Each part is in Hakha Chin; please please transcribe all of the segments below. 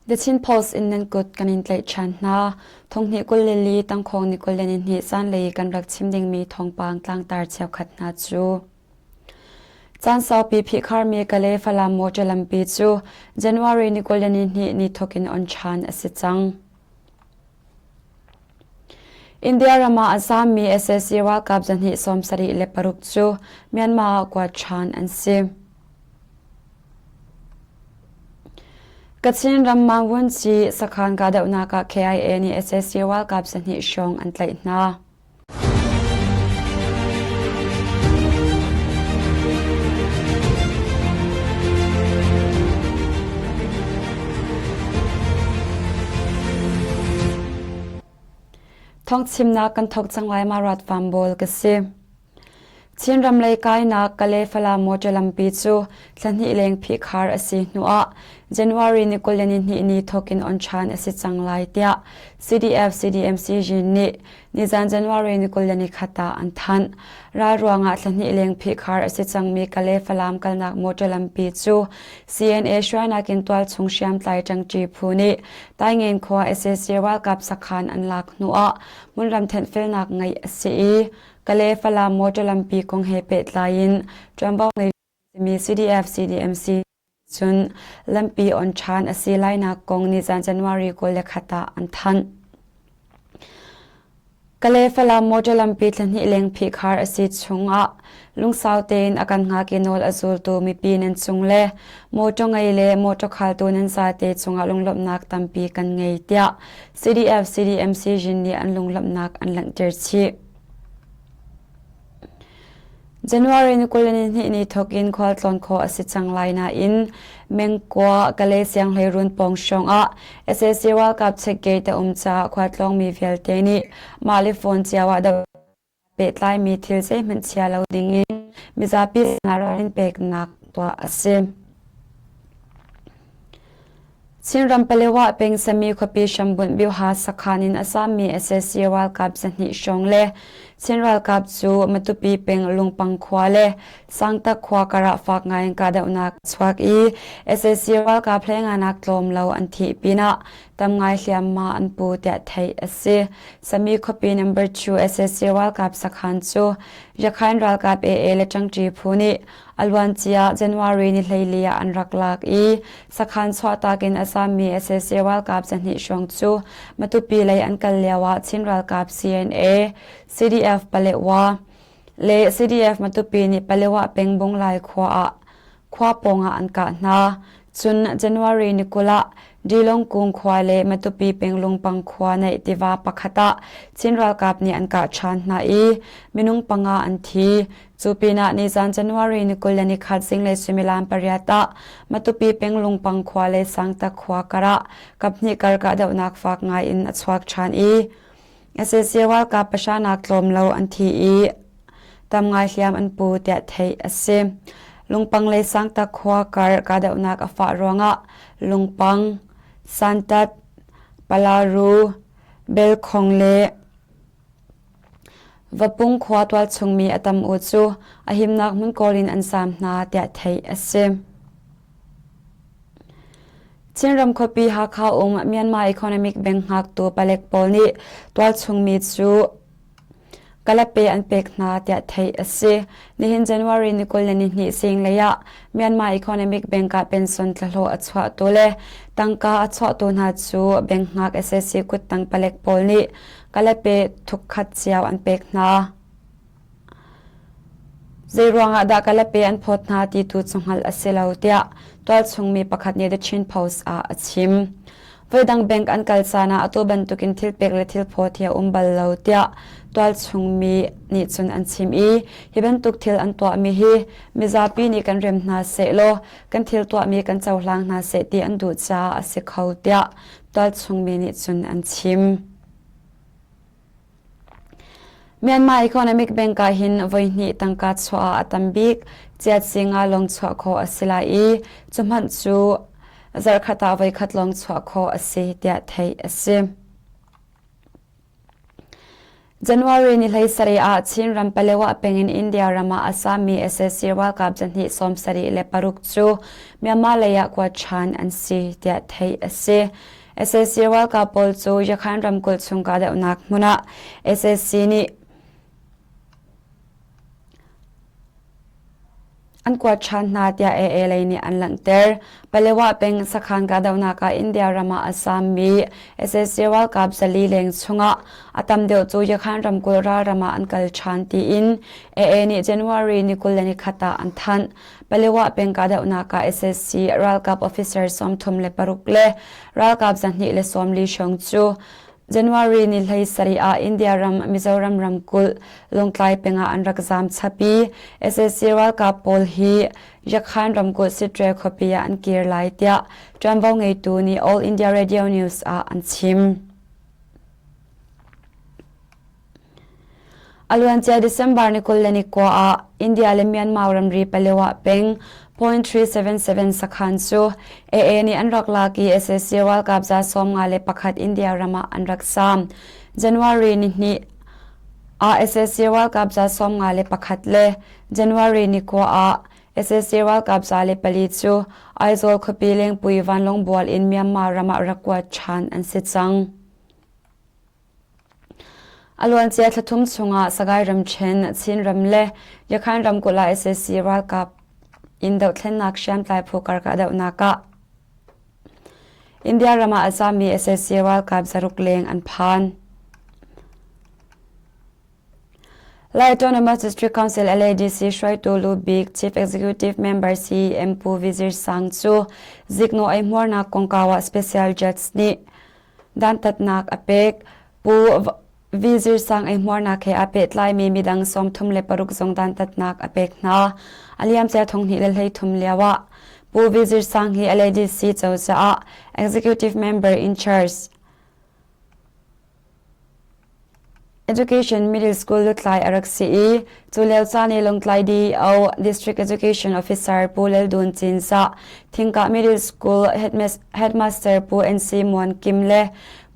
The Chin Post in nan kut kan in tlaih ṭhan hna. Thonghnih 24 tangkhawng ni 22 zanlei kan rak chim dingmi thawngpang tlangtar cheukhat hna cu. Caan saupi phihkharmi Kalay Falam motor lampi cu January ni 22 ni thawk in on ṭhan a si cang. India ram ah a zaammi sac ralkap 276 cu Myanmar ah kuat ṭhan an si. Kachin ram Mangwunci sakhan kahdohnak ah KIA nih sac ralkap 2 hrawng an tlaih hna. Thawngchimnak kan thawk cang lai ma rat fam bawl ka si. Chinram lei kainak Kalay Falam motor lampi cu thlahnih leng phihkhar a si hnuah January ni 22 ni thawkin on ṭhan a si cang lai tiah CDF CDMC Jin nih nizan January ni 21 ah an thanh. Ral ruangah thlahnih leng phihkhar a si cangmi Kalay Falam kalnak motor lampi cu CNA hruainak in tualchung hriamtlai ṭangṭi phu nih Taingen khua sac ralkap sakhan an lak hnuah hmunram thenhfelnak ngeih a si i Kalay Falam motor lampi kong he pehtlai in ṭuanvo ngei simi CDF CDMC cun lampi on ṭhan a si lainak kong nizan January 21 ah an thanh. Kalay Falam motor lampi thlahnih leng phihkhar a si chungah lungsau tein a kan hngak i nawl a zultu mipi nan cung le motor ngei le motor khaltu nan zate cungah lunglawmhnak tampi kan ngei tiah CDF CDMC Jin nih an lunglawmhnak an langhter chih. January ni 22 ni thawk in khualtlawn khawh a si cang lai nain Mengkua Kalay Sianghleirun pawng hrawng ah sac ralkap check gate a um caah khualtlawngmi vialte nih mah le phone cio ah doh pehtlaimi thil zeihmanh chia lo ding in mizapi sinah ralrin peknak tuah a si. Chinram Palewa peng Sami khuapi hrambunh Byuha sakhan in a zammi sac ralkap 200 hrawng le Chin ralkap cu Matupi peng Lungpang khua le Sangtak khua karah fak ngai in kahdohnak a chuak i sac ralkap hleinganak tlawm lo an thih pinah tam ngai hliamhma an pu tiah theih a si. Sami khuapi number 2 sac ralkap sakhan cu Rakhine ralkap AA le ṭangṭi phu nih A luancia January ni 14 ah an rak lak i sakhan chuahtak in a zammi sac ralkap 200 hrawng cu Matupi lei an kal lio ah Chin ralkap CNA, CDF Paletwa le CDF Matupi nih Paletwa peng Bunglai khua ah khua pawng ah an kah hna. Cun January ni 20 ah Dilongkung khua le Matupi peng Lungpang khua naih tiva pakhat ah Chin ralkap nih an kah ṭhan hna i minung panga an thi. Cu pinah nizan January ni 21 zinglei suimilam pariat ah Matupi peng Lungpang khua le Sangtak khua karah kaphnih kar kahdohnak fak ngai in a chuak ṭhan i sac ralkap pahranak tlawm lo an thi i tam ngai hliam an pu tiah theih a si. Lungpang le Sangtak khua kar kahdohnak a fah ruangah Lungpang, Santat, Palaru, Belkhong le Vapung khua tualchungmi a tam u cu a himnak hmun kawl in an zaam hna tiah theih a si. Chinram khuapi Hakha um Myanmar Economic Bank hngaktu palek pawl nih tualchungmi cu kalape an pek hna tiah theih a si. Nihin January ni 22 zinglei ah Myanmar Economic Bank ah pension thlahlawh a chuahtu le tangka a chuahtu hna cu bank hngak sac kuttang palek pawl nih Kalape thukkhat cio an pek hna. Zeiruang ah dah Kalape an phawt hna ti tu cu hngalh a si lo tiah tualchung mi pakhat nih The Chin Post ah a chim. Voidang bank an kal caan ah atu bantukin thil pek le thil phawt hi a um bal lo tiah tualchung mi nih cun an chim i hi bantuk thil an tuahmi hi mizapi nih kan rem hna sehlaw kan thil tuahmi kan cohlang hna seh ti an duh caah a si kho tiah tualchung mi nih cun an chim. Myanmar Economic Bank ah hin voihnih tangka chuah ah a tam bik chiat singa lawng chuah khawh a si lai i cu hmanh cu zarhkhat ah voikhat lawng chuah khawh a si tiah theih a si. January ni 17 ah Chinram Palewa peng in India ram ah a sami sac ralkap zahnih 76 cu Myanmar lei ah kuat ṭhan an si tiah theih a si. Sac ralkap pawl cu Yakhan ramkulh chung kahdohnak hmun ah sac nih An kuat ṭhan hna tiah AA lei nih an langhter. Palewa peng sakhan kahdohnak ah India ram ah a sammi sac ralkap 400 leng chungah a tam deuh cu Yakhan ramkulh ralram ah an kal ṭhan tiin AA nih January ni 21 ah an thanh. Palewa peng kahdohnak ah sac ralkap officer 36 le ralkap 240 hrawng cu January ni 17 ah India ram Mizoram ramkulh Lawngtlai peng ah an rak zaam chap i sac ralkap pawl hi Yakhan ramkulh Sitre khuapi ah an kir lai tiah ṭuanvo ngeitu nih All India Radio News ah an chim. A luancia December ni 29 ah India le Myanmar ramri Palewa peng .377 sakhan cu AA nih an rak lak i sac ralkap 51 India ram ah an rak saam. January ni hnih ah sac ralkap 51 le January ni kua ah sac ralkap 104 cu Aizawl khuapi lengpui vanlawng bual in Myanmar ram ah rak kuat ṭhan an si cang. A luancia thla thum chungah Sagaing ramṭhen, Chinram le Yakhan ramkulh ah sac ralkap in dohthlennak hriamtlai phu kar kahdohnak ah India ram ah a zaammi sac ralkap 600 leng an phan. Lai Autonomous District Council LADC hruaitu lu bik Chief Executive Member CEM Pu Vizir Sang cu ziknawh eihmuarnak kongkau ah Special Judge nih Dantatnak a pek. Pu V. Zir Sang eihmuarnak he aa pehtlaimi midang 36 zong dantatnak a pek hna. A liamcia 2023 lio ah Pu V. Zir Sang hi LADC cozah ah Executive Member in Charge Education Middle School lutlai a rak si i cu lio caan i Lawngtlai DEO District Education Officer Pu Lal Dun Cinzah, Thingkah Middle School Headmaster Pu NC Muan Kim le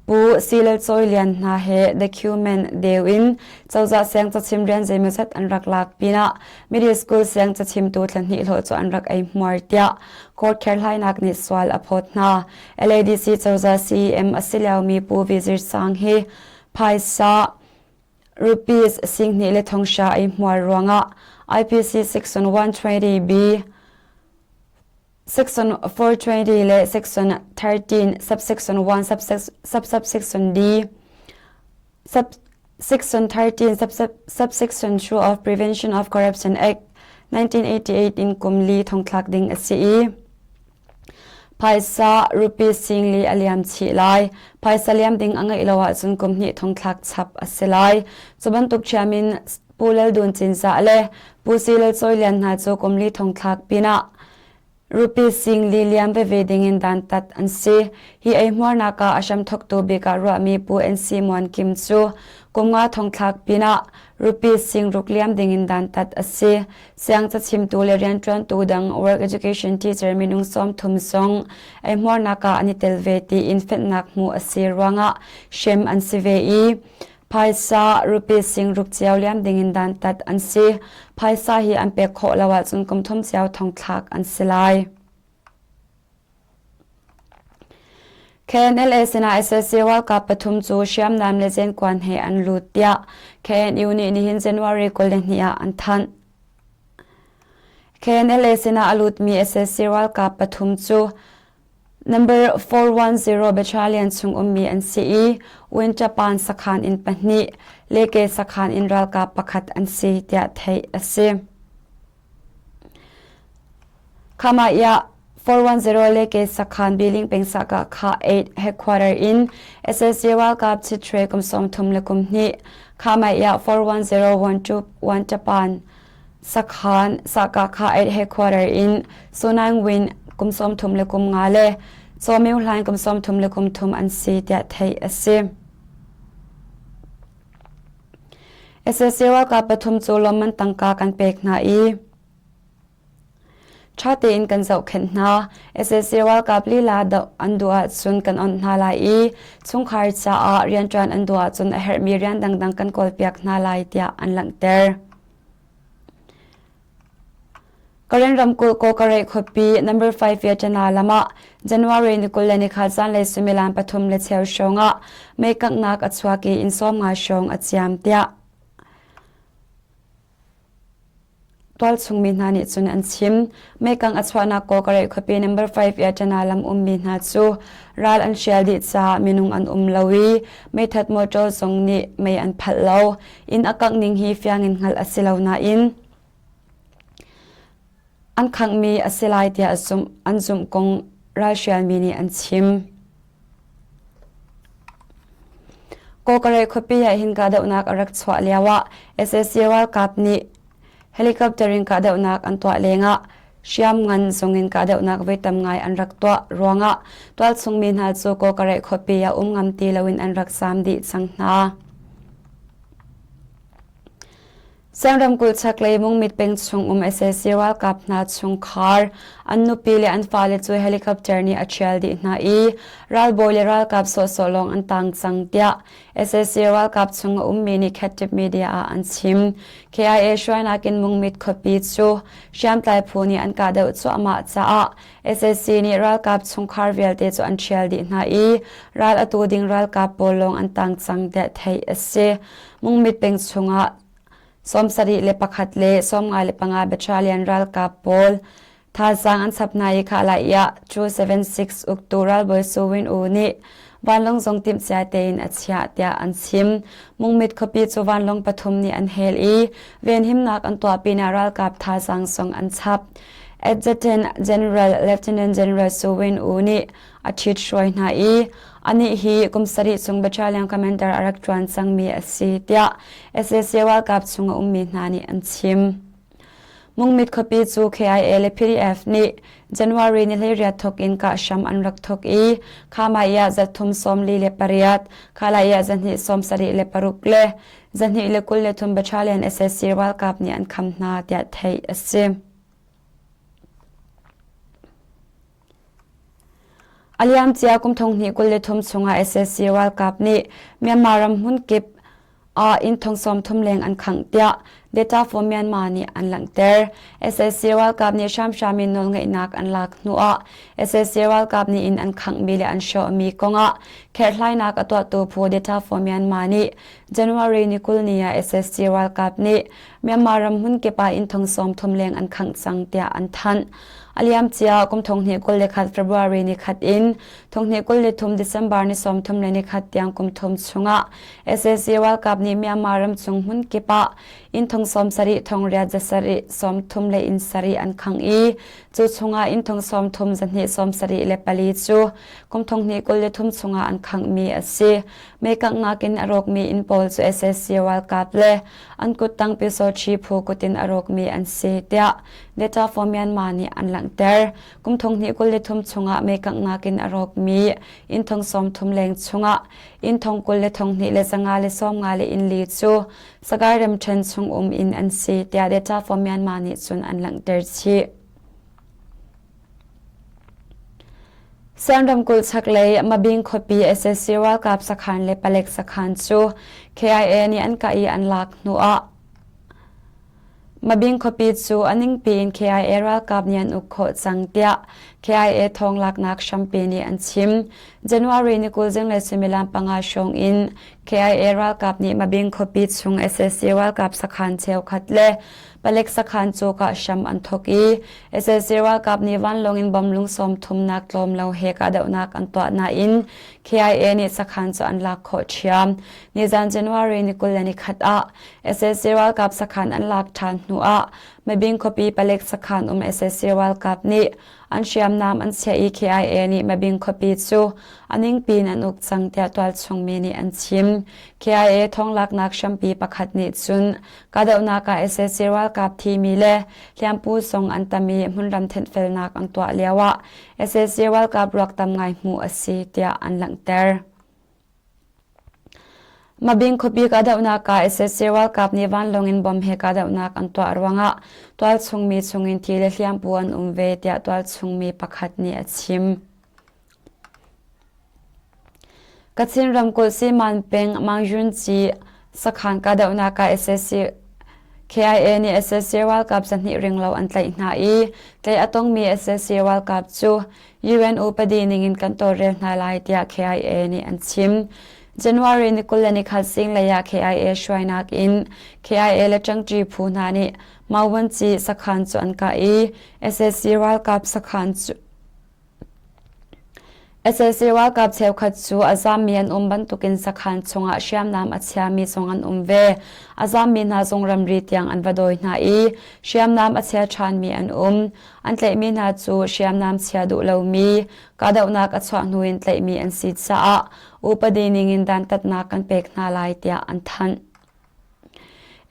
Pu Si Lal Cawi Lian hna he document deu in cozah siang cachim rian zeimawzat an rak lak pinah middle school siang cachimtu thla hnih hlawh cu an rak ei hmuar tiah court kherhlainak nih sual a phawt hna. LADC cozah CEM a si liomi Pu Vizir Sang hi phaisa rupees 10,000 le thonghra ei hmuar ruangah IPC section 120B section 420 le section 13 subsection 1 subsection D sub section 13 subsection 2 of Prevention of Corruption Act 1988 in kum li thongthlak ding a si i Phaisa rupees singli a liam chih lai. Phaisa liam ding a ngeih lo ahcun kum hnih thongthlak chap a si lai. Cu bantuk ṭhiam in Pu Lal Dun Cinzah le Pu Si Lal Cawi Lian hna cu kum li thongthlak pinah rupees singli liam veve dingin dantat an si. Hi eihmuarnak ah a hramthawktu bik ah ruahmi Pu NC Muan Kim cu kum nga thongthlak pinah rupees singruk liam dingin dantat a si. Siang cachimtu le rianṭuantu dang Work Education Teacher minung 30 zong eihmuarnak ah an i tel ve tiin fenhnak hmuh a si ruangah hrem an si ve i phaisa rupees singruk cio liam dingin dantat an si. Phaisa hi an pek khawh lo ahcun kum thum cio thongthlak an si lai. KNLA sinah sac ralkap pathum cu hriamnam le zenkuan he an lut tiah KNU nih nihin January 22 ah an thanh. KNLA sinah a lutmi sac ralkap pathum cu number 410 Battalion chung ummi an si i Winterpan sakhan in pahnih, Leke sakhan in ralkap pakhat an si tiah theih a si. Khamaiah 410 Leke sakhan Biling peng saka kha 8 headquarter in sac ralkap chitre kum 32 Khamaiah 410 Japan sakhan saka kha 8 headquarter in Sunang Win kum 33 le Chaw Myo Hlaing kum 33 an si tiah theih a si. Sac ralkap pathum cu lawmman tangka kan pek hna i Ṭha tein kan zohkhenh hna. Sac ralkap lila doh an duh ahcun kan onh hna lai i chungkhar caah rianṭuan an duh ahcun a herhmi rian dangdang kan kawlpiak hna lai tiah an langhter. Karen ramkulh Kawkareh khuapi number 5 Vietnam lam ah January ni 24 zanlei suimilam 3:15 hrawng ah mei kanghnak a chuak i inn 50 hrawng a ciam tiah tualchung mi hna nih cun an chim. Meikang a chuahnak Kawkareh khuapi number 5 Vietnam lam ummi hna cu ral an hrial dih caah minung an um lo i meithat motor zong nih mei an phalh lo. Inn a kangh ning hi fiang in hngalh a si lo nain an khanghmi a si lai tiah an zumh kong ralhrialmi nih an chim. Kawkareh khuapi ah hin kahdohnak a rak chuah lioah sac ralkap nih helicopter in kahdohnak an tuah lengah hriamngan zongin kahdohnak voi tam ngai an rak tuah ruangah tualchung mi hna cu Kawkareh khuapi ah um ngam ti loin an rak zaam dih cang hna. Siang ramkulh chaklei Mungmit peng chung um sac ralkap hna chungkhar an nupi le an fale cu helicopter nih a ṭhial dih hna i ralbawi le ralkap sawhsawh lawng an tang cang tiah sac ralkap chung a ummi nih Khattip media ah an chim. KIA hruainak in Mungmit khuapi cu hriamtlai phu nih an kahdoh cuahmah caah sac nih ralkap chungkhar vialte cu an ṭhial dih hna i ral atu ding ralkap pawl lawng an tang cang tiah theih a si. Mungmit peng chungah 71 le 55 battalion ralkap pawl thazaang an chap hna i khah lai ah 276 uktu ralbawi Su Win Oo nih vanlawng zong timhcia tein a chiah tiah an chim. Mungmit khuapi cu vanlawng pathum nih an hel i venhimnak an tuah pinah ralkap thazaang zong an chap. Adjutant General Lieutenant General Su Win Oo nih a ṭhit hruai hna i anih hi kum sarih chung battalion commander a rak ṭuan cangmi a si tiah sac ralkap chung a ummi hna nih an chim. Mungmit khuapi cu KIA le PDF nih January ni 18 thawk in kah hram an rak thawk i Khamai ah zathum 48, Khalai ah zahnih 76 le zahnih le 23 battalion sac ralkap nih an kham hna tiah theih a si. A liamcia kum 2023 chungah sac ralkap nih Myanmar ram hmunkip ah inn thong 30 leng an khangh tiah Data for Myanmar nih an langhter. Sac ralkap nih hramhram in nawlngeihnak an lak hnuah sac ralkap nih inn an khanghmi le an hrawhmi kongah kherhhlainak a tuahtu phu Data for Myanmar nih January ni 20 ni ah sac ralkap nih Myanmar ram hmunkip ah inn thong 30 leng an khangh cang tiah an thanh. A liamcia kum 2021 February ni khat in 2023 December ni 31 tiang kum thum chungah sac ralkap nih Myanmar ram chung hmunkip ah inn thong 70 thong riat za sarih 30 le inn sarih an khangh i cu chungah inn thong 30 zahnih 74 cu kum 2023 chungah an khanghmi a si. Meikanghnak in a rawkmi inn pawl cu sac ralkap le an kuttang Pyusawṭhi phu kut in a rawkmi an si tiah Data for Myanmar nih an langhter. Kum 2023 chungah meikanghnak in a rawkmi inn thong 30 leng chungah inn thong 22 le 5 le 50 le inn li cu Sagaing ramṭhen chung um inn an si tiah Data for Myanmar nih cun an langhter chih. Sian ramkulh chaklei Mabing khuapi sac ralkap sakhan le palek sakhan cu KIA nih an kah i an lak hnuah Mabing khuapi cu a ningpi in KIA ralkap nih an uk khawh cang tiah KIA thawnglaknak hrampi nih an chim. January ni 20 zinglei suimilam panga hrawng in KIA ralkap nih Mabing khuapi chung sac ralkap sakhan cheukhat le Palek sakhan cu kah hram an thawk i sac ralkap nih vanlawng in bom lung sawm thumnak tlawm lo he kahdohnak an tuah nain KIA nih sakhan cu an lak khawh ṭhiam. Nizan January ni 21 ah sac ralkap sakhan an lak ṭhan hnu ah Mabing khuapi palek sakhan um sac ralkap nih an hriamnam an chiah i KIA nih Mabing khuapi cu a ningpi in an uk cang tiah tualchung mi nih an chim. KIA thawnglaknak hrampi pakhat nih cun Kahdohnak ah sac ralkap thimi le hliampu zong an tam i hmunram thenhfelnak an tuah lioah sac ralkap ruak tam ngai hmuh a si tiah an langhter. Mabing khuapi kahdohnak ah sac ralkap nih vanlawng in bomb he kahdohnak an tuah ruangah tualchung mi chungin thi le hliampu an um ve tiah tualchung mi pakhat nih a chim. Kachin ramkulh Siman peng Mangyunci sakhan kahdohnak ah sac KIA nih sac ralkap 200 ringlo an tlaih hna i tlaih a tongmi sac ralkap cu UN upadi ningin kan tawlrel hna lai tiah KIA nih an chim. January ni 23 zinglei ah KIA hruainak in KIA le ṭangṭi phu hna nih Mawunci sakhan cu an kah i sac ralkap sakhan cu Sac ralkap cheukhat cu a zaammi an um bantukin sakhan chungah hriamnam a chiami zong an um ve. A zaammi hna zong ramri tiang an va dawi hna i hriamnam a chia ṭhanmi an um. An tlaihmi hna cu hriamnam chia duh lomi, kahdohnak a chuah hnu in tlaihmi an si caah upadi ningin dantatnak kan pek hna lai tiah an thanh.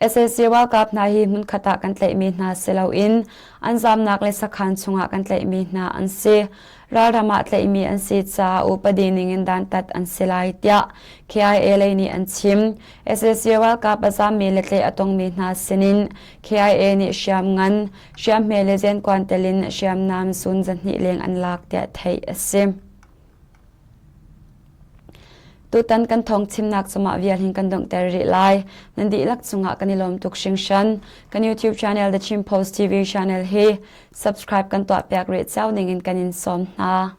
Sac ralkap hna hi hmunkhat ah kan tlaihmi hna si loin an zamnak le sakhan chungah kan tlaihmi hna an si. Ralram ah tlaihmi an si caah upadi ningin dantat an si lai tiah KIA lei nih an chim. Sac ralkap a zammi le tlaih a tongmi hna sinin KIA nih hriamngan, hriamhme le zenkuan tel in hriamnam zun 200 leng an lak tiah theih a si. Tutan kan thawng chimnak cungah vial hin kan donghter rih lai. Nan dihlak cungah kan i lawm tuk hringhran. Kan YouTube channel The Chin Post TV channel hi subscribe kan tuah piak rih cio ning in kan in sawm hna.